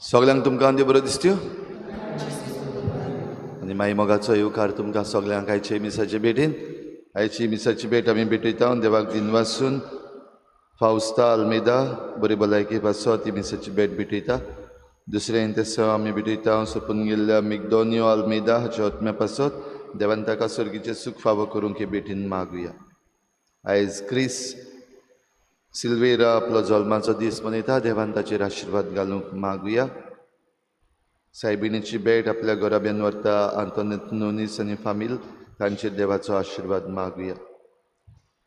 सगल्यांक तुमकां देव बरो दिसत्यो आनी माई मोगाचो येवकार तुमकां सगल्यांक आयचे मिसाचे भेटीन. आयची मिसाची भेट आमी भेटयता देवाक दिनवासून. फावस्ता आल्मेदा बरी भलायकी पासत ती मिसाची भेट भेटयता. दुसरें तेसो आमी भेटयता सोंपून गेल्ल्या मिगदोनियो आल्मेदा हाच्या आत्म्या पासत देवान ताका सर्गीचें सूख फावो करूंक हे भेटीन मागुया. आयज क्रिस सिल्वेरा आपलो जल्माचो दीस मनयता, देवान ताचेर आशिर्वाद घालूंक मागुया. सायबिणीची भेट आपल्या घराब्यान व्हरता आंतोनेत नोनीस आनी फामील, तांचेर देवाचो आशिर्वाद मागुया.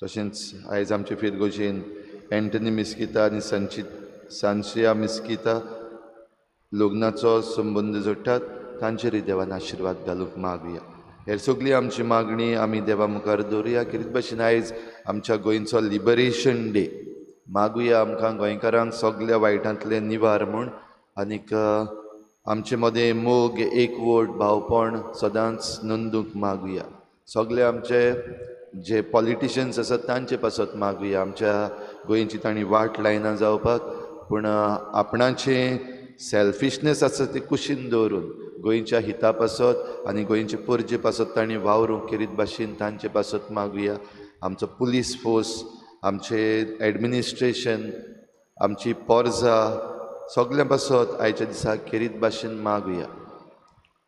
तशेंच आयज आमचे फिरगोजेन एंटनी मिस्किता आनी संचीत सांशिया मिस्किता लग्नाचो संबंद जोडटात, तांचेरय देवान आशिर्वाद घालूंक मागुया. हेर सगळी आमची मागणी आमी देवा मुखार दवरुया. कितें भशेन आयज आमच्या गोंयचो लिबरेशन डे, मागुया आमकां गोंयकारांक सगल्या वायटांतले निवार म्हूण आनीक आमचे मदें मोग, एकवट, भावपण सदांच नंदूंक मागुया. सगळे आमचे जे पॉलिटिशन्स आसात तांचे पासत मागुया. आमच्या गोंयची तांणी वाट लायना जावपाक, पूण आपणाचें सेल्फिशनेस आसा ती कुशीन दवरून गोंयच्या हिता पासत आनी गोंयचे परजे पासत तांणी वावरूंक केरीत भाशेन तांचे पासत मागुया. आमचो पुलीस फोर्स, आमचे एडमिनिस्ट्रेशन, आमची पोरजा सगळ्यां पासत आयच्या दिसा केरीत भाशेन मागुया.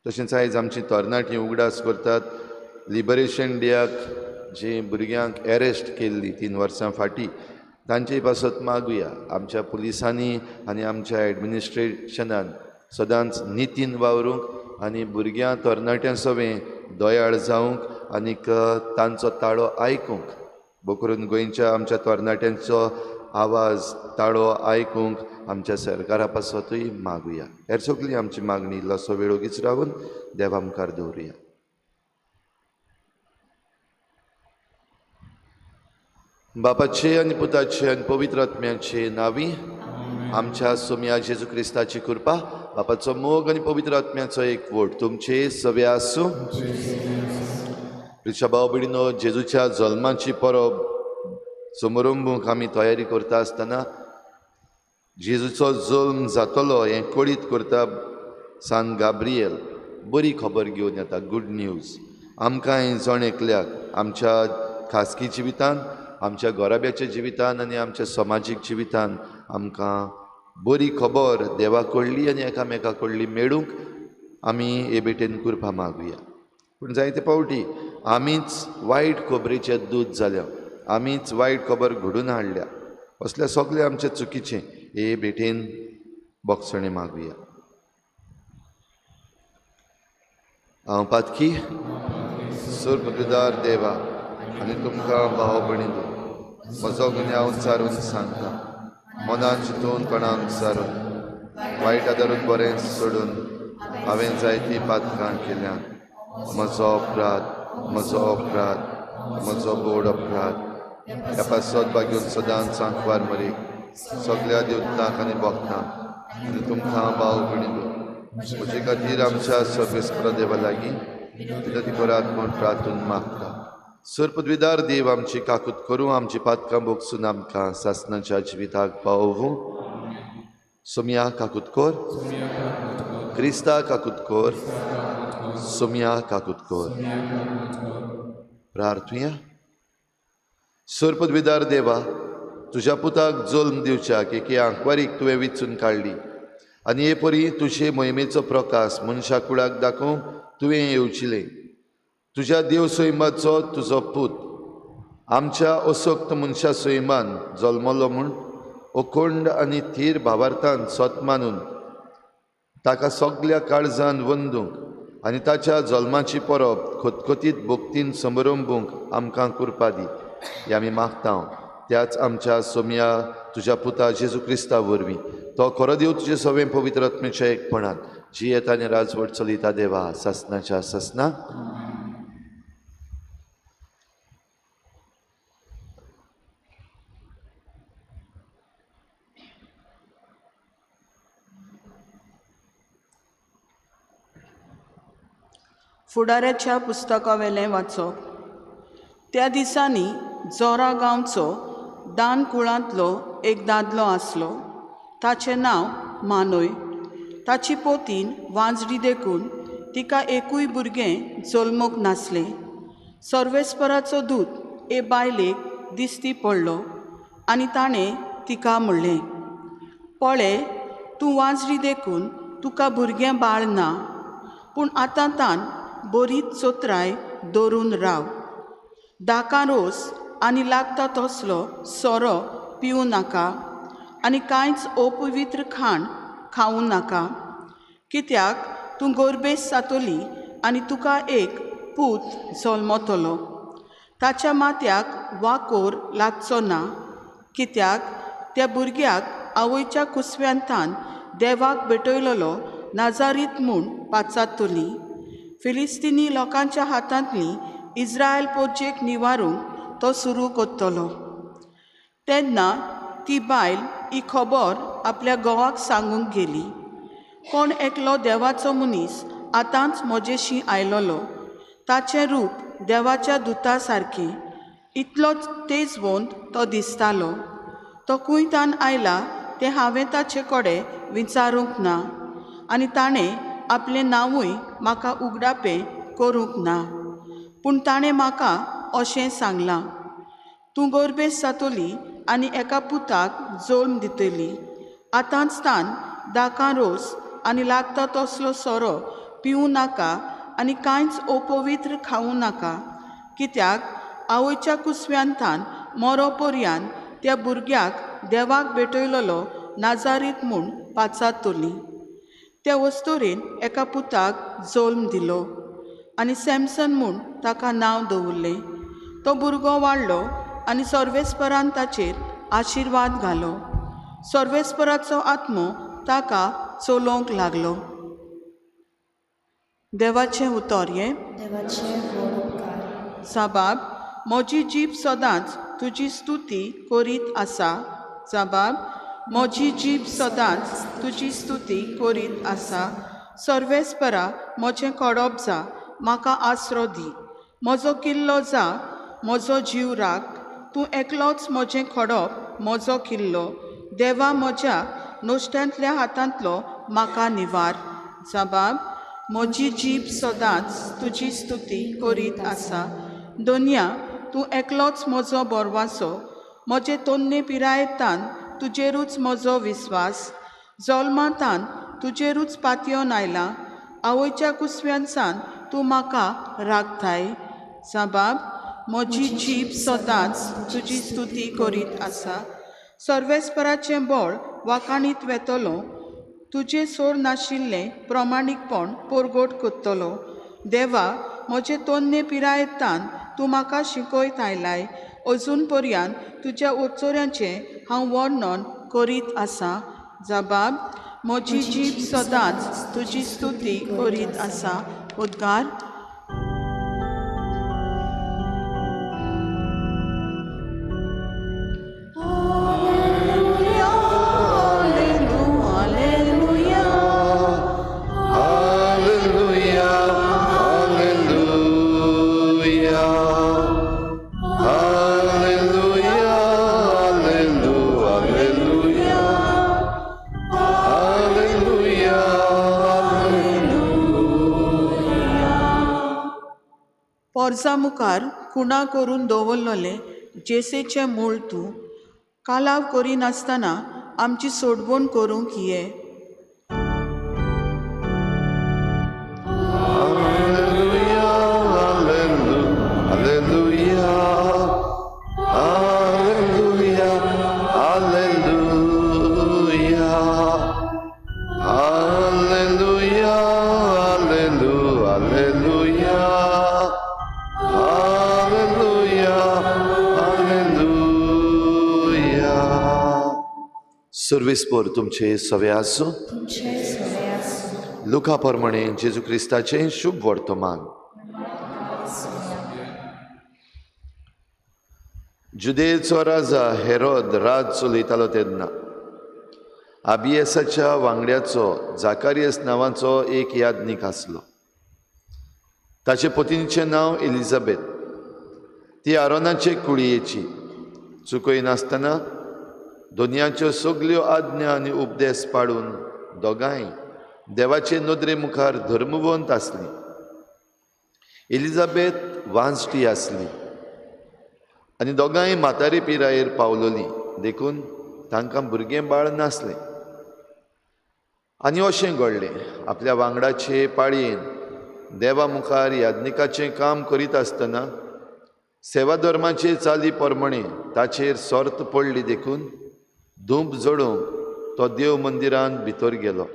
तशेंच आयज आमची तरणाटीं उगडास करतात लिबरेशन डेयाक जी भुरग्यांक एरेस्ट केल्ली 3 वर्सां फाटीं, तांचे पासत मागुया. आमच्या पुलिसांनी आनी आमच्या एडमिनिस्ट्रेशनान सदांच नितीन वावरूंक आनी भुरग्यां तरणाट्यां सवें दयाळ जावंक आनीक तांचो ताळो आयकूंक, भोव करून गोंयच्या आमच्या तरणाट्यांचो आवाज ताळो आयकूंक आमच्या सरकारा पासतूय मागुया. हेर सगळी आमची मागणी इल्लोसो वेळ ओगीच रावन देवा मुखार दवरुया. बापाचे आनी पुताचे आनी पवित्र आत्म्याचे नांवी आमच्या सोम्या जेजू क्रिस्ताची कृपा, बापाचो मोग आनी पवित्र आत्म्याचो एकवट तुमचे सवे आसूं. प्रिच्या भाव भयणीनो, जेजूच्या जल्माची परब समारंभूंक आमी तयारी करता आसतना जेजूचो जल्म जातलो हें कळीत करता सान गाब्रियल बरी खबर घेवन येता, गुड न्यूज. आमकां जण एकल्याक आमच्या खासगी जिवितान, आमच्या घराब्याच्या जिवितान आनी आमच्या समाजीक जिवितान आमकां बरी खबर देवा कडली आनी एकामेका कडली मेळूंक आमी हे भेटेन कृपा मागुया. पूण जायते फावटी आमीच वायट खबरेचे दूत जाल्या, आमीच वायट खबर घडून हाडल्या, असल्या सगळे आमचे चुकीचे हे भेटेन बोगसणे मागुया. हांव पातकी सोरपदार देवा आनी तुमकां भाव भयणीनो म्हजो गुन्यांव सारून सांगता, मनान चिंतून कोणाक सारून वायट आदारून बरें सोडून हांवें जायतीं पातकां केल्यात. म्हजो अपराध, म्हजो अपराध, म्हजो बोड अपराध. ह्या पासत बागेवन सदांच सांकवार मरीक सगल्या देवतांक आनी भक्तांक आनी तुमकां भाव भयणीनो म्हजे खातीर आमच्या सर्वेस्परा देवा लागीं विनंती करात म्हूण प्रार्थून मागता. सर्पद्विदार देव आमची काकूत करूं, आमची पातकां भोगसून आमकां सासणाच्या जिविताक पावोवूं. सोमया काकूत कर, क्रिस्ता काकूत कर, सोमया काकूत कर. प्रार्थुया. सर्पद्विदार देवा, तुज्या पुताक जल्म दिवच्याक एके आंकवारीक तुवें विचून काडली आनी हे परी तुजे मोहिमेचो प्रकाश मनशा कुळाक दाखोवंक तुवें येवचिलें. तुज्या देव सैमाचो तुजो पूत आमच्या असक्त मनशा सैमान जल्मलो म्हूण अखंड आनी थीर भावार्थान सत मानून ताका सगल्या काळजान वंदूंक आनी ताच्या जल्माची परब खतखतीत भक्तीन समारंभूंक आमकां कृपा दी हें आमी मागता. त्याच आमच्या सोमया तुज्या पुता जेजू क्रिस्ता वरवीं, तो खरो देव तुजे सवें पवित्र आत्म्याच्या एकपणान जियेता आनी राजवट चलयता देवा सासणाच्या सासना. फुडाऱ्याच्या पुस्तकावेलें वाचप. त्या दिसांनी जोरा गांवचो दान कुळांतलो एक दादलो आसलो, ताचें नांव मानोय. ताची पोतीन वांजडी देखून तिका एकूय भुरगें जल्मूंक नासलें. सर्वेस्पराचो दूत ए बायलेक दिश्टी पडलो आनी ताणें तिका म्हणलें, पळे, तूं वांजडी देखून तुका भुरगें बाळ ना, पूण आतां तान बरीच चोत्राय दवरून राव. दाकां रोस आनी लागता तसलो सोरो पिवं नाका आनी कांयच अपवित्र खाण खावूं नाका, कित्याक तूं गोरबेस जातली आनी तुका एक पूत जल्मतलो. ताच्या माथ्याक वाकोर लागचो ना, कित्याक त्या भुरग्याक आवयच्या कुसव्यांतान देवाक भेटयलेलो नाजारीत म्हूण पाचारतली. फिलिस्तिनी लोकांच्या हातांतली इस्रायल पोरजेक निवारूंक तो सुरू करतलो. तेन्ना ती बायल ही खबर आपल्या घोवाक सांगूंक गेली. कोण एकलो देवाचो मनीस आतांच म्हजेशी आयलोलो. ताचें रूप देवाच्या दुता सारकें, इतलोच तेजवंत तो दिसतालो. तो कुंयतान आयला तें हांवें ताचे कडेन विचारूंक ना आनी ताणें आपलें नांवूय म्हाका उगडापें करूंक ना. पूण ताणें म्हाका अशें सांगलां, तूं गोरबेस जातली आनी एका पुताक जल्म दितली. आतांच तान दाकां रोस आनी लागता तसलो सोरो पिवूं नाका आनी कांयच अपवित्र खावूं नाका, कित्याक आवयच्या कुसव्यांतान मरो पर्यान त्या भुरग्याक देवाक भेटयलेलो नाजारीत म्हूण पाचारतली. त्या वस्तुरेन एका पुताक जल्म दिलो आनी सॅमसन म्हूण ताका नांव दवरलें. तो भुरगो वाडलो आनी सर्वेस्परान ताचेर आशिर्वाद घालो. सर्वेस्पराचो आत्मो ताका चलोवंक लागलो. देवाचें उतर हें. देवाचें व्हड उपकार. साबाब, म्हजी जीब सदांच तुजी स्तुती करीत आसा. साबाब, म्हजी जीब सदांच तुजी स्तुती करीत आसा. सर्वेस्परा, म्हजें कडप जा, म्हाका आसरो दी. म्हजो किल्लो जा, म्हजो जीव राख. तूं एकलोच म्हजें खडप, म्हजो किल्लो. देवा, म्हज्या नश्ट्यांतल्या हातांतलो म्हाका निवार. साबाब, म्हजी जीब सदांच तुजी स्तुती करीत आसा. दोनया, तूं एकलोच म्हजो बोरवासो. म्हजे तन्ने पिरायेतान तुजेरूच म्हजो विस्वास. जल्मांतान तुजेरूच पातयेवन आयलां. आवयच्या कुसव्यानसान तूं म्हाका राखताय. साबाब, म्हजी जीब सदांच तुजी स्तुती करीत आसा. सर्वेस्पराचें बळ वाखाणीत वेतलो. तुजें सोर नाशिल्लें प्रमाणीकपण परगट करतलो. देवा, म्हजे तन्ने पिरायेतान तूं म्हाका शिकयत आयलाय. अजून पर्यान तुज्या ओचोऱ्यांचें हांव वर्णन करीत आसा. जबाब, म्हजी जीब सदांच तुजी स्तुती करीत आसा. उद्गार. पोरजा मुखार खुणा करून दवरलेलें जेसेचें मूळ तूं कालाव करिनासतना आमची सोडवण करूंक ये. सर्वेस्पर तुमचे सवे आसूं. लुका प्रमाणे जेजू क्रिस्ताचें शुभ वर्तमान. जुदेचो राजा हेरोद राज चलयतालो तेन्ना आबियसाच्या वांगड्याचो जाकारियस नांवाचो एक यादनीक आसलो. ताचे पत्नीचें नांव एलिझाबेथ. ती आरोनाचे कुळयेची. चुकयनासतना दोनयांच्यो सगल्यो आज्ञा आनी उपदेश पाडून दोगांय देवाचे नदरे मुखार धर्मवंत आसली. एलिझाबेथ वांजटी आसली आनी दोगांय म्हातारे पिरायेर पावलोली, देखून तांकां भुरगें बाळ नासलें. आनी अशें घडलें, आपल्या वांगडाचे पाळयेन देवा मुखार याज्ञिकाचें काम करीत आसतना सेवा धर्माचे चाली प्रमाणे ताचेर सर्त पडली, देखून धूप जडोवंक तो देव मंदिरांत भितर गेलो.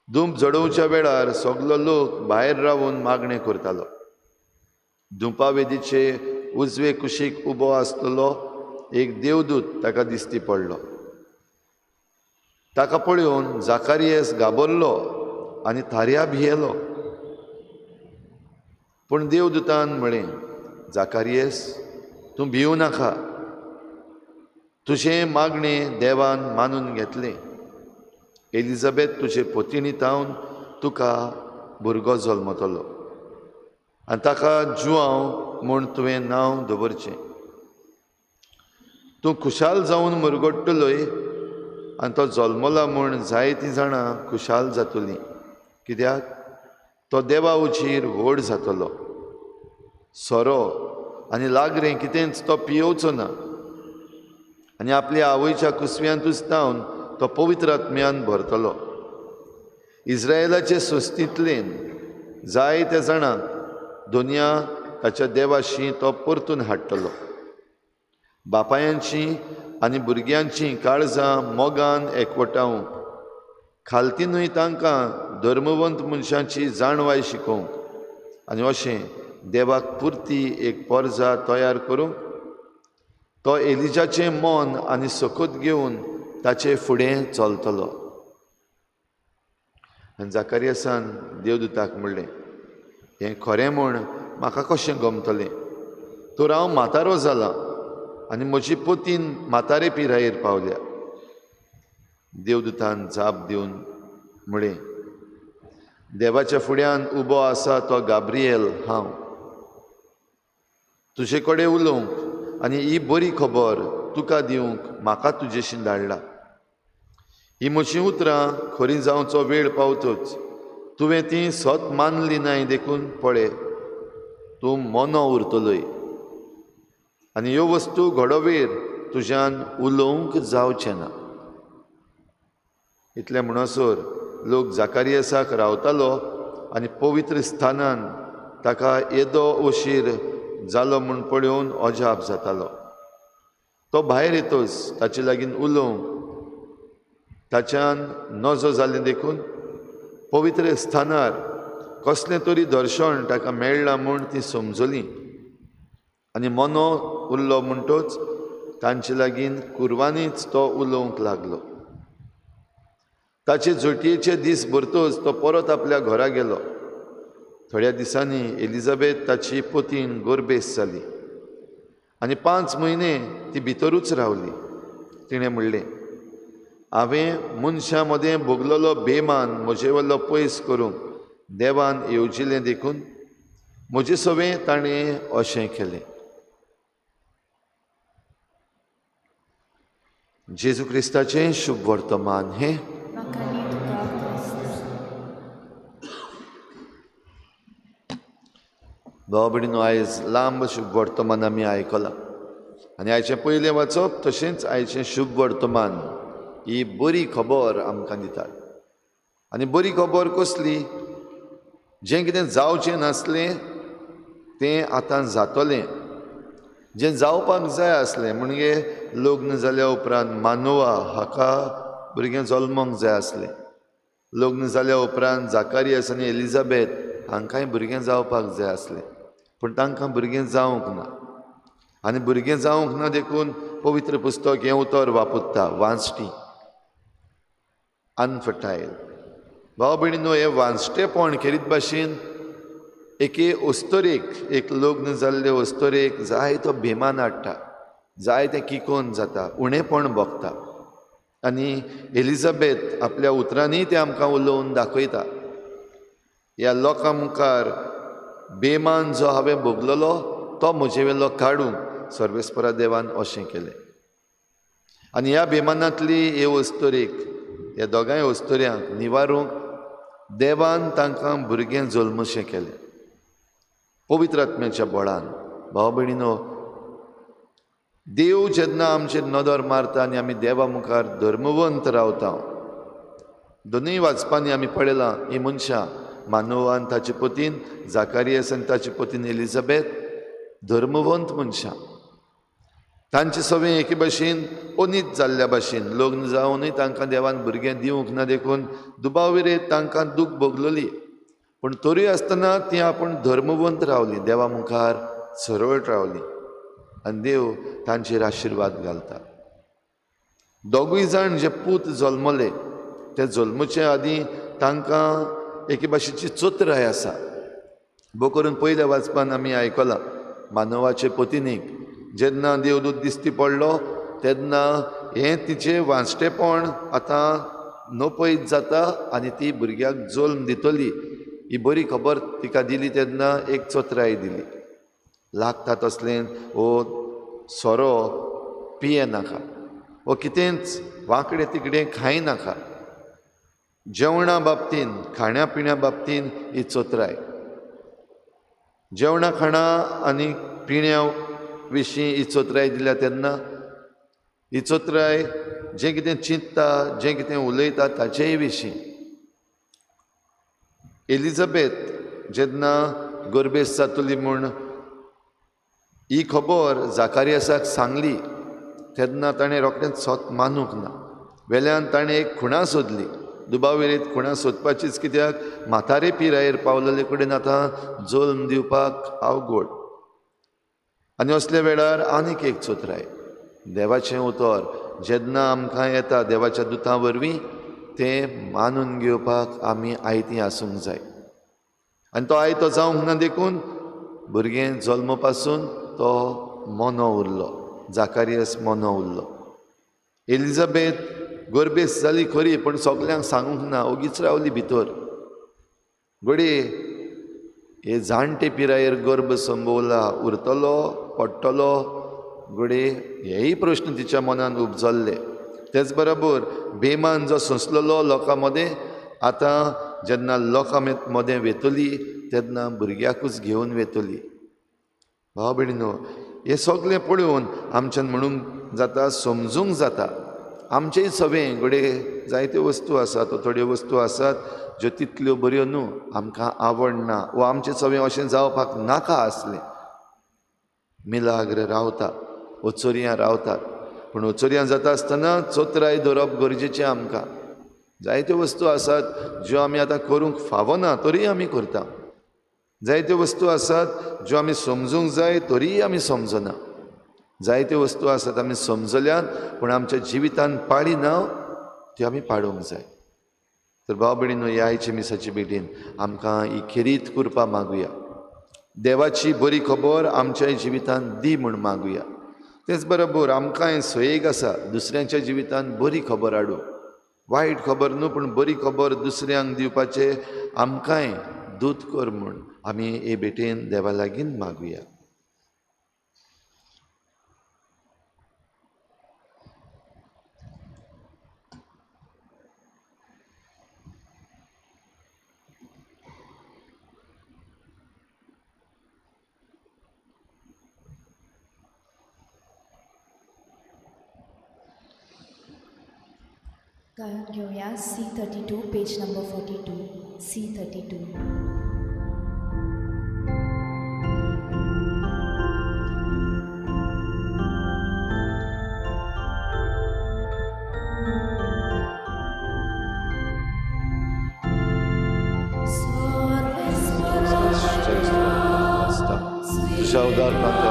धूप जडोवच्या वेळार सगलो लोक भायर रावन मागणें करतालो. धुपावेदीचे उजवे कुशीक उबो आसलेलो एक देवदूत ताका दिश्टी पडलो. ताका पळोवन जाकारियस घाबरलो आनी थाऱ्या भियेलो. पूण देवदूतान म्हळें, जाकारियस, तूं भिवू नाका, तुजें मागणें देवान मानून घेतलें. एलिझाबेथ तुजे पोतिणी तावन तुका भुरगो जल्मतलो आनी ताका जुआंव म्हूण तुवें नांव दवरचें. तूं खुशाल जावन मुरगट्टलोय आनी तो जल्मला म्हूण जायतीं जाणां खुशाल जातलीं, कित्याक तो देवा उचीर व्हड जातलो. सोरो आनी लागरें कितेंच तो पियोवचो ना आनी आपल्या आवयच्या कुसव्यांतूच तावन तो पवित्र आत्म्यान भरतलो. इस्रायलाचे सस्तींतल्यान जायत्या जाणांक दुनिया ताच्या देवाशी तो परतून हाडटलो. बापायांची आनी भुरग्यांची काळजां मोगान एकवटावंक, खालतीनूय तांकां धर्मवंत मनशांची जाणवाय शिकोवंक आनी अशें देवाक पुरती एक पोरजा तयार करूंक तो एलिजाचें मन आनी सकत घेवन ताचे फुडें चलतलो. आनी जाकारियसान देवदूताक म्हणलें, हें खरें म्हूण म्हाका कशें गमतलें? तर हांव म्हातारो जालां आनी म्हजी पोतीन म्हातारे पिरायेर पावल्या. देवदूतान जाप दिवन म्हळें, देवाच्या फुड्यान उबो आसा तो गाब्रिएल हांव. तुजे कडेन उलोवंक आनी ही बरी खबर तुका दिवंक म्हाका तुजेशी धाडला. ही म्हजीं उतरां खरीं जावचो वेळ पावतच तुवें ती सत मानली नाय, देखून पळय तूं मोनो उरतलोय आनी ह्यो वस्तू घडोवेर तुज्यान उलोवंक जावचें ना. इतलें म्हणसर लोक जाकारियसाक रावतालो आनी पवित्र स्थानान ताका येदो ओशीर जालो म्हूण पळोवन अजाप जातालो. तो भायर येतच ताचे लागीं उलोवंक ताच्यान नजो जालें, देखून पवित्र स्थानार कसलें तरी दर्शन ताका मेळ्ळां म्हूण ती समजली आनी मोनो उरलो म्हणटच तांचे लागीं कुरवांनीच तो उलोवंक लागलो. ताचे जोटयेचे दीस भरतच तो परत आपल्या घरा गेलो. थोड्या दिसांनी एलिझाबेथ ताची पोतीन गोरबेस जाली आनी 5 म्हयने ती भितरूच रावली. तिणें म्हणलें, हांवें मनशां मदें भोगलेलो बेमान म्हजे वयलो पयस करूंक देवान येवजिलें, देखून म्हजे सवें ताणें अशें केलें. जेजू क्रिस्ताचें शुभ वर्तमान हें. भाव भयणीनो, आयज लांब शुभ वर्तमान आमी आयकलां आनी आयचें पयलें वाचप तशेंच आयचें शुभ वर्तमान ही बरी खबर आमकां दितात. आनी बरी खबर कसली? जें कितें जावचें नासलें तें आतां जातलें. जें जावपाक जाय आसलें म्हणजे लग्न जाल्या उपरांत मानोवा हाका भुरगें जल्मोंक जाय आसलें. लग्न जाल्या उपरांत जाकारियस आनी एलिझाबेथ हांकांय भुरगें जावपाक जाय आसलें, पूण तांकां भुरगें जावंक ना. आनी भुरगें जावंक ना देखून पवित्र पुस्तक हें उतर वापरता, वांजटी, अनफर्टायल. भाव भयणीनो, हें वांजटेपण खेरीत भाशेन एके अस्तरेक, एक लग्न जाल्ले अस्तरेक जायतो बेमान हाडटा, जायतें किकोन जाता, उणेपण भोगता. आनी एलिझाबेथ आपल्या उतरांनी तें आमकां उलोवन दाखयता. ह्या लोकां मुखार बेमान जो हांवें भोगलेलो तो म्हजे वेलो काडूंक सर्वेस्परा देवान अशें केलें. आनी ह्या बेमानांतली हे अस्तरेक ह्या दोगांय अस्तुऱ्यांक निवारूंक देवान तांकां भुरगें जल्मशें केलें पवित्र आत्म्याच्या बळान. भाव भयणीनो, देव जेन्ना आमचेर नदर मारता आनी आमी देवा मुखार धर्मवंत रावता, दोनूय वाचपांनी आमी पळयलां ही मनशां मानवान ताचे पतीन जाकारियस आनी ताचे पतीन एलिझाबेथ धर्मवंत मनशां. तांचे सगळें एके भाशेन अनीत जाल्ल्या भाशेन लग्न जावनूय तांकां देवान भुरगें दिवंक ना देखून दुबाव विरयत तांकां दूख भोगलोली, पूण तरूय आसतना ती आपूण धर्मवंत रावली, देवा मुखार सरळ रावली आनी देव तांचेर आशिर्वाद घालता. दोगूय जाण जे पूत जल्मले ते जल्मचे आदीं तांकां एके भाशेची चतुराय आसा. भो करून पयल्या वाचपान आमी आयकलां मानवाचे पतिनीक जेन्ना देवदूत दिश्टी पडलो तेन्ना हें तिचें वांचटेपण आतां नपयत जाता आनी ती भुरग्याक जल्म दितली ही बरी खबर तिका दिली तेन्ना एक चतुराय दिली. लागता तसलें वो सोरो पियेनाका वो कितेंच वांकडें तिकडें खायनाका. जेवणा बाबतीन खाण्या पिण्या बाबतीन ही चतुराय, जेवणा खाणा आनी पिण्या विशीं ही चतुराय दिल्या तेन्ना ही चतुराय जें कितें चिंतता जें कितें उलयता ताचेय विशीं. एलिझाबेथ जेन्ना गर्भेस्त जातली म्हूण ही खबर जाकारियसाक सांगली तेन्ना ताणें रोखडेंच सत मानूंक ना. वेल्यान ताणें एक खुणा सोदली, दुबाव विरयत खुणा सोदपाचीच, कित्याक म्हातारे पिरायेर पावलेले कडेन आतां जल्म दिवपाक अवघड. आनी असल्या वेळार आनीक एक चतुराय, देवाचें उतर जेन्ना आमकां येता देवाच्या दुतां वरवीं तें मानून घेवपाक आमी आयतीं आसूंक जाय. आनी तो आयतो जावंक ना देखून भुरगें जल्म पासून तो मोनो उरलो, जाकारियस मोनो उरलो. एलिझाबेथ गर्भेस्त जाली खरी, पूण सगल्यांक सांगूंक ना, ओगीच रावली भितर. घडये हे जाणटे पिरायेर गर्भ संभवला उरतलो पडटलो घडये हेय प्रश्न तिच्या मनान उपजल्ले. तेच बरोबर बेमान जो सोंसलेलो लोकां मदें, आतां जेन्ना लोकां मदें वेतली तेन्ना भुरग्याकूच घेवन वेतली. भाव भयणीनो, हें सगळें पळोवन आमच्यान म्हणूंक जाता, समजूंक जाता आमचेय सगळें घडये जायत्यो वस्तू आसात वो थोड्यो वस्तू आसात ज्यो तितल्यो बऱ्यो न्हू, आमकां आवडना वो आमचें सगळें अशें जावपाक नाका आसलें. मिलाग्र रावता, ओचोरयां रावतात, पूण ओचोरयां जाता आसतना चतुराय दवरप गरजेचें आमकां. जायत्यो वस्तू आसात ज्यो आमी आतां करूंक फावना तरीय आमी करता. जायत्यो वस्तू आसात ज्यो आमी समजूंक जाय तरीय आमी समजना. जायत्यो वस्तू आसात आमी समजल्यात पूण आमच्या जिवितान पाळी ना, त्यो आमी पाडूंक जाय. तर भाव भयणीनो, ह्या आयच्या मिसाचे भेटीन आमकां ही खेरीत कृपा मागुया, देवाची बरी खबर आमच्या जिवितान दी म्हूण मागुया. तेच बरोबर आमकांय सोयेक आसा दुसऱ्यांच्या जिवितान बरी खबर हाडूंक, वायट खबर न्हू पूण बरी खबर दुसऱ्यांक दिवपाचें आमकांय दूत कर म्हूण आमी हे भेटेन देवा लागीं मागुया. गायन घेवया C32 page number 42 C32. तुझ्या उदाहरणांत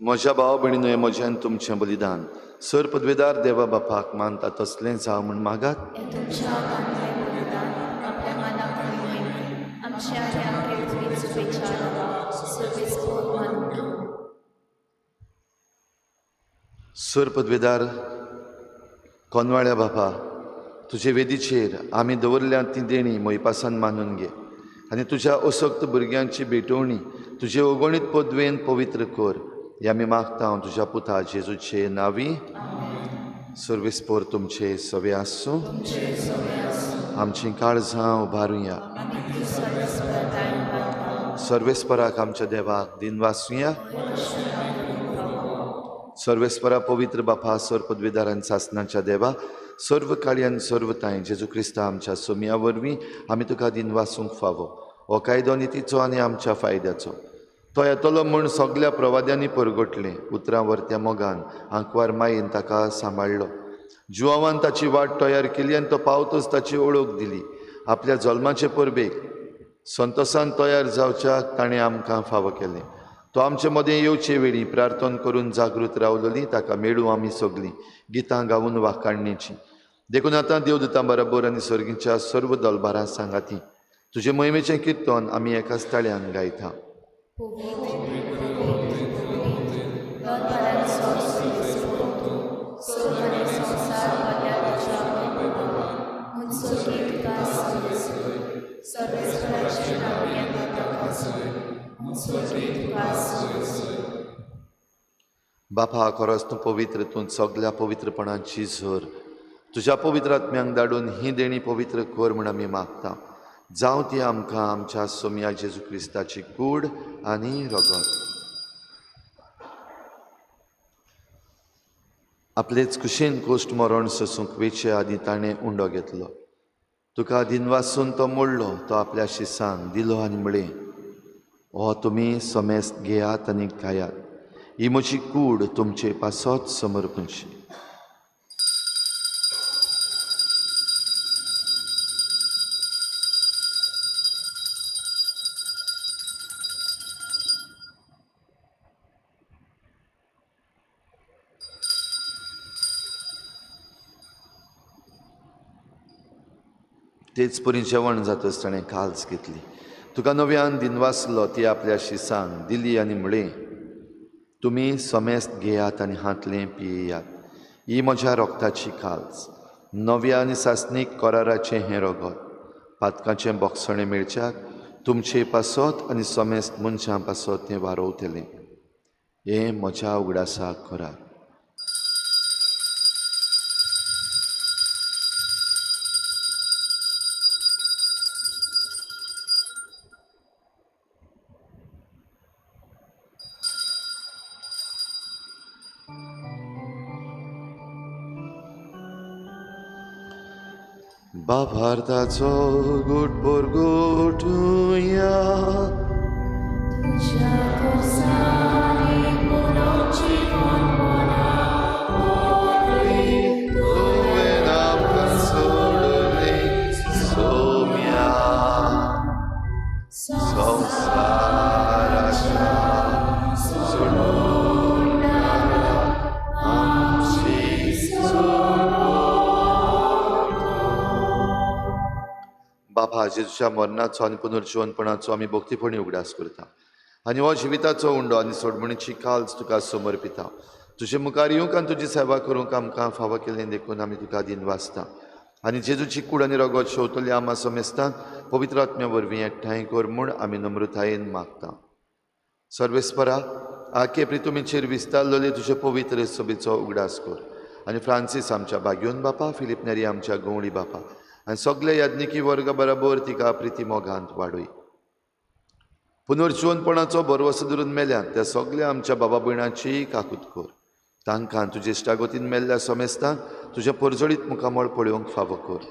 म्हज्या भाव भयणीनो, म्हजें आनी तुमचें बलिदान सर पदवेदार देवा बापाक मानता तसलें जावं म्हूण मागात। सर पदवेदार कोनवाळ्या बापा, तुजे वेदीचेर आमी दवरल्या ती देणी मोयपासान मानून घे आनी तुज्या असक्त भुरग्यांची भेटवणी तुजे अगणीत पदवेन पवित्र कर, हे आमी मागता तुज्या पुता जेजूचे नांवी। सर्वेस्पोर तुमचे सवे आसूं। आमचीं काळजां उबारुया। सर्वेस्पराक आमच्या देवाक दिनवासुया। सर्वेस्परा पवित्र बापा, सर पदवेदार आनी सासनाच्या देवा, सर्व काळी आनी सर्व तांय जेजू क्रिस्ता आमच्या सोमया वरवीं आमी तुका दिनवासूंक फावो। हो कायदो नितीचो आनी आमच्या फायद्याचो तो येतलो म्हूण सगल्या प्रवाद्यांनी परगटलें। उतरां वरत्या मोगान आंकवार मायेन ताका सांबाळ्ळो। जुवावान ताची वाट तयार केली आनी तो पावतच ताची ओळख दिली। आपल्या जल्माचे परबेक संतोसान तयार जावच्याक ताणें आमकां फावो केलें। तो आमचे मदें येवचे वेळी प्रार्थना करून जागृत रावलोली ताका मेळूं आमी सगलीं गितां गावन वाखाणणेचीं। देखून आतां देवदूतां बरोबर आनी सर्गीच्या सर्व दलबारां सांगाती तुजे मोहिमेचें किर्तन आमी एकाच ताळ्यान गायता। बापा, खरोच तूं पवित्र, तूं सगल्या पवित्रपणाची झर। तुज्या पवित्र आत्म्यांक धाडून ही देणी पवित्र कर म्हूण आमी मागता। जावं ती आमकां आमच्या सोमया जेजू क्रिस्ताची कूड आनी रगत। आपलेच कुशीन कोश्ट मरण सोसूंक वेचे आदीं ताणें उंडो घेतलो। तुका दिनवासून तो मोडलो, तो आपल्या शिसांक दिलो आनी म्हळें, हो तुमी समेस्त घेयात आनी खायात, ही म्हजी कूड तुमचे पासत समर्पणची। तेच परी जेवण जातच ताणें काल्स घेतली, तुका नव्यान दिनवासलो, ती आपल्या शिसांक दिली आनी म्हळें, तुमी समेस्त घेयात आनी हांतलें पियेयात, ही म्हज्या रोगताची काल्स, नव्या आनी सासणीक कराराचें हें रगत, पातकाचें बोगसणें मेळच्याक तुमचे पासत आनी समेस्त मनशां पासत तें वारोवतलें। हें म्हज्या उगडासाक करात। बाभारताचो गुट पोरगोटुया, तुवें आमकां सोडलें सोम्या, संवसाराच्या सोडणारा आमची बाबा। जेजूच्या मरणाचो आनी पुनर्जिवनपणाचो आमी भक्तीपणी उगडास करता आनी हो जिविताचो उंडो आनी सोडमणीची काल्स तुका समर्पिता। तुजे मुखार येवंक आनी तुजी सेवा करूंक आमकां फावो केलें देखून आमी तुका दिनवासता आनी जेजूची कूड आनी रगत शेवतली आमा समेस्तान पवित्र आत्म्या वरवीं एकठांय कर म्हूण आमी नम्रतायेन मागता। सर्वेस्परा, आके प्रितुमीचेर विस्तारलेले तुजे पवित्र सभेचो उगडास कर आनी फ्रांसीस आमच्या बाग्योन बापा, फिलीप नेरी आमच्या गवळी बापा आनी सगल्या याज्ञिकी वर्गा बराबर तिका प्रिती मोगांत वाडय। पुनर्जिवनपणाचो भरवसो धरून मेल्यात त्या सगल्या आमच्या बाबा भयणाची काकूत कर। तांकां तुजे इश्टागतीन मेल्ल्या समेस्तांक तुजें परजळीत मुखामळ पळोवंक फावो कर।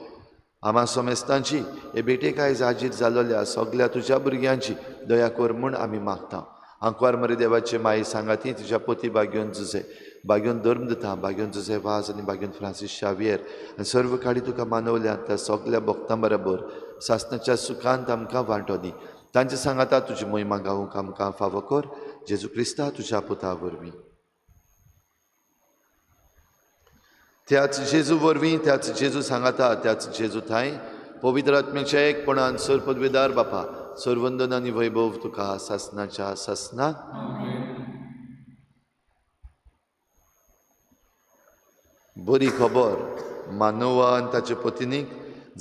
आमा समेस्तांची हे भेटेक आयज हाजीर जाल्ल्या सगल्या तुज्या भुरग्यांची दया कर म्हूण आमी मागता। आंकवार मरे देवाचे माई सांगाती तुज्या पोती बाग्योन जुजे, बाग्योन धर्मदूता, बाग्योन जुजे वाज आनी बाग्योन फ्रांसीस शावियर आनी सर्व काडी तुका मानवल्या त्या सगल्या भक्तां बराबर सासणाच्या सुखांत आमकां वांटो दी। तांचे सांगाता तुजी मोहिमा गावूंक आमकां फावो कर, जेजू क्रिस्ता तुज्या पुता वरवीं. त्याच जेजू वरवीं, त्याच जेजू सांगाता, त्याच जेजू थांय पवित्र आत्म्याच्या एकपणान सर पदवेदार बापा सर्वंदन आनी वैभव तुका सासनाच्या सासना. बरी खबर मानोवा आनी ताचे पतिनीक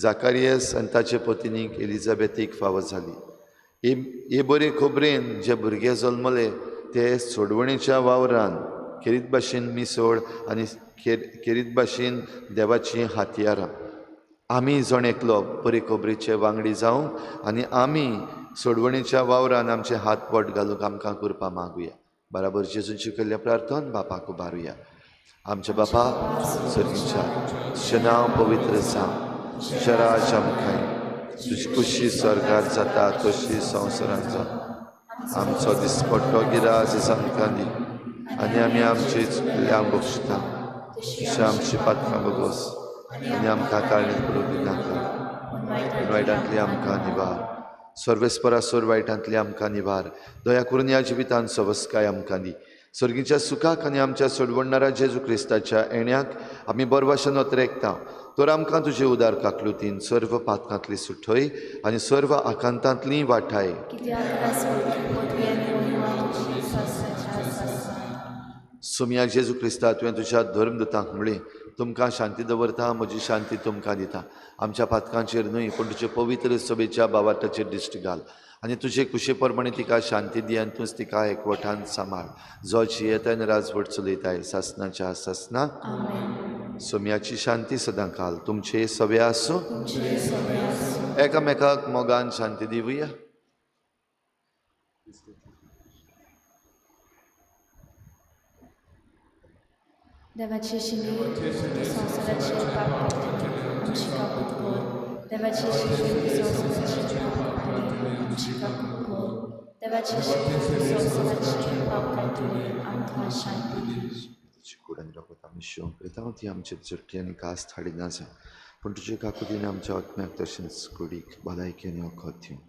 जाकारियस आनी ताचे पतिनीक एलिझाबेथीक फावो जाली. हे बरे खबरेन जे भुरगे जल्मले ते सोडवणेच्या वावरान खेरीत भाशेन मिसळ आनी खेरीत भाशेन देवाचीं हातयारां. आमी जण एकलो बरे खबरेचे वांगडी जावंक आनी आमी सोडवणेच्या वावरान आमचे हात बोट घालूंक आमकां करपा मागुया. बराबर जेजूची केल्लें प्रार्थन बापाक उबारुया. आमच्या बापा सर्गीच्या, तुजें नांव पवित्र जावं, तुजें राज आमकां येवं, तुजी खुशी स्वर्गार जाता तशी संवसारांत जावं. आमचो दिसपट्टो गिरास आमकां दी आनी आमी आमचे चुकल्यांक बक्षता तशें आमची पातकां भोगोस आनी आमकां काळणीत पडूंक दिनाका, पूण वायटांतली आमकां निवार. सर्वेस्परा सोर वायटांतली आमकां निवार. दया करून ह्या जिवितान सवस्काय आमकां दी. सर्गीच्या सुखाक आनी आमच्या सोडवणणारा जेजू क्रिस्ताच्या येण्याक आमी बरवाशन अत्रेकता. तर आमकां तुजे उदार काकलुतीन सर्व पातकांतली सुठय आनी सर्व आकांतांतली वाठाय. सोमया जेजू क्रिस्ता, तुवें तुज्या धर्मदूतांक म्हणलें, तुमकां शांती दवरता, म्हजी शांती तुमकां दिता. आमच्या पातकांचेर न्हय पूण तुजे पवित्र सभेच्या बावाटाचेर दिश्ट घाल आनी तुजे कुशे प्रमाणे तिका शांती दी आनी तूंच तिका एकवटान सांबाळ, जो जियेताय आनी राजवट चलयताय सासनाच्या सासना. सोम्याची शांती सदां काल तुमचे सवे आसूं. एकामेकाक मोगान शांती दिवया. देवाचे शिले संवसाराचे पाप काडटले आमची काकूत कर. देवाचे शिले संवसाराचे पाप काडटले आमची काकूत कर. देवाचे शिले संवसाराचे पाप काडटले आमकां शांती दी. तुजी कूड आनी रगत आमी शिवंक येता ती आमचे चुरटी आनी कास हाडिना जावं, पूण तुजे काकुतीन आमच्या आत्म्याक तशेंच कुडीक भलायकी आनी वखद दिवं.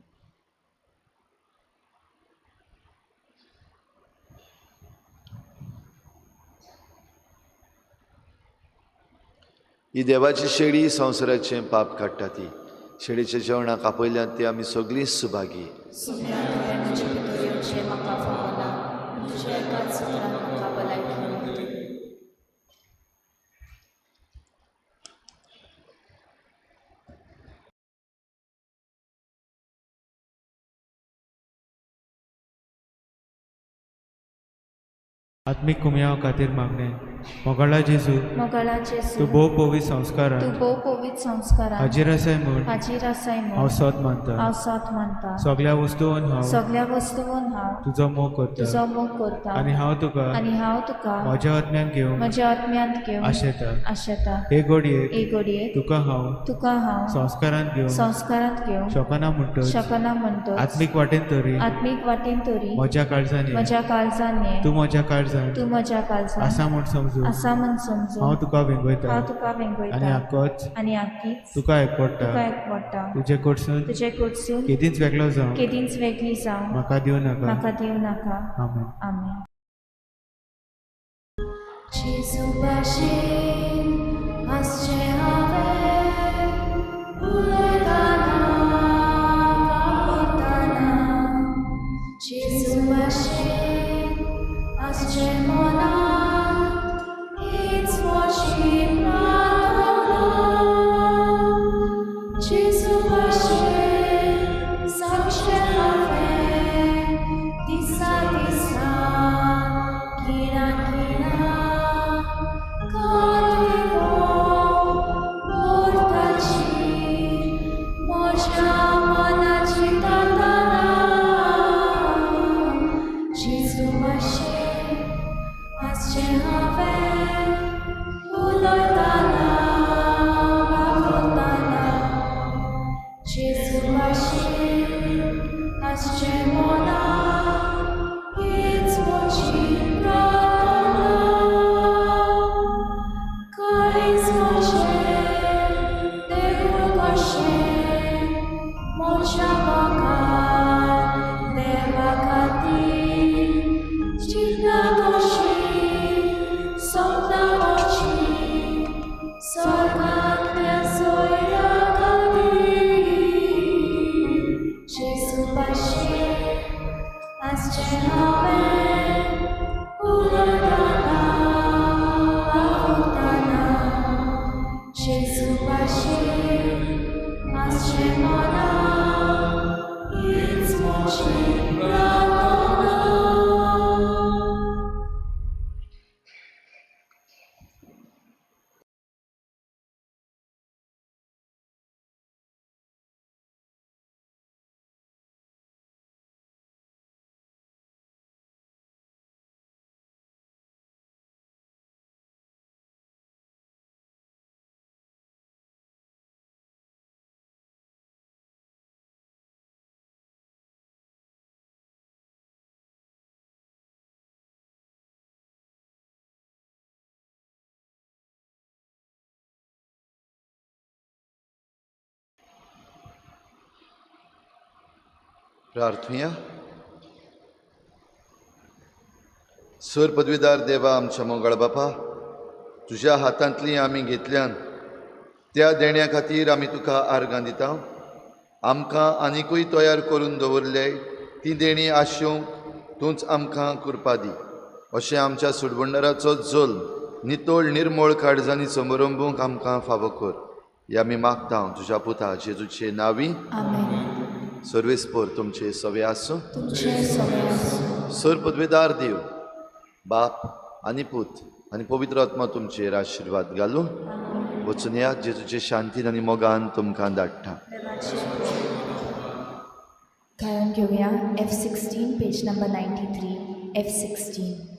ही देवाची शेळी संवसाराचें पाप काडटा ती शेळीच्या जेवणाक आपयल्यात ती आमी सगळीं सुभागी. आत्मीक कुमयाव खातीर मागणें. मोगाळा जेजू, मोगाळा जेजू, तूं भोव पवित्र संस्कारान, तूं भोव पवित्र संस्कारान हाजीर आसाय म्हूण, हाजीर आसाय म्हूण हांव सत मानता, हांव सत मानता. सगळ्या वस्तून हांव, सगळ्या वस्तून हांव तुजो मोग करता, तुजो मोग करता आनी हांव तुका, आनी हांव तुका म्हज्या आत्म्यान घेवन, म्हज्या आत्म्यांत घेवन आशेता, आशेता. हे घडयेक, हे घडयेक तुका हांव, तुका हांव संस्कारांत घेवन, संस्कारांत घेवन शकना म्हणटच, शकना म्हणटच आत्मीक वाटेन तरी, आत्मीक वाटेन तरी म्हज्या काळजान, म्हज्या काळजान ये, तूं म्हज्या काळजान, तूं म्हज्या काळजान आसा म्हूण समजून, आसा म्हूण समजून हांव तुका वेंगयता, हांव तुका वेंगयता आनी आकोच, आनी आकीच तुका एकवटा, तुका एकवटा. तुजे कडसून, तुजे कडसून केदींच वेगळो जावं, केदींच वेगळी जावं म्हाका दिवं नाका, म्हाका दिवं नाका. आमेन. आमेन. जेजू भाशेन आसचें हांवें उलयतना वावुरतना, जेजू भाशेन आसचें मनांत हीच म्हजी प्रार्थना. जेजू भाशेन सांगचें हांवें दिसा दिसा खिणा खिणा. प्रार्थुया. सर पदवीदार देवा, आमच्या मोगाळ बापा, तुज्या हातांतली आमी घेतल्यान त्या देण्या खातीर आमी तुका आर्गां दिता. आमकां आनिकूय तयार करून दवरले ती देणी आशोवंक तूंच आमकां कृपा दी. अशें आमच्या सुडबंडाराचो जल्म नितळ निर्मळ काळजांनी समरंबूंक आमकां फावो कर. हे आमी मागता तुज्या पुता जेजूचे नांवी. आमेन. सर्वेस्पोर तुमचे सवे आसूं. तुमचे सगळे आसूं. सर पदवेदार देव बाप आनी पूत आनी पवित्र आत्मा तुमचेर आशिर्वाद घालूं. वचून या, जेजूचे शांतीन आनी मोगान तुमकां धाडटा. गायन घेवया F 16, page number 93, F 16.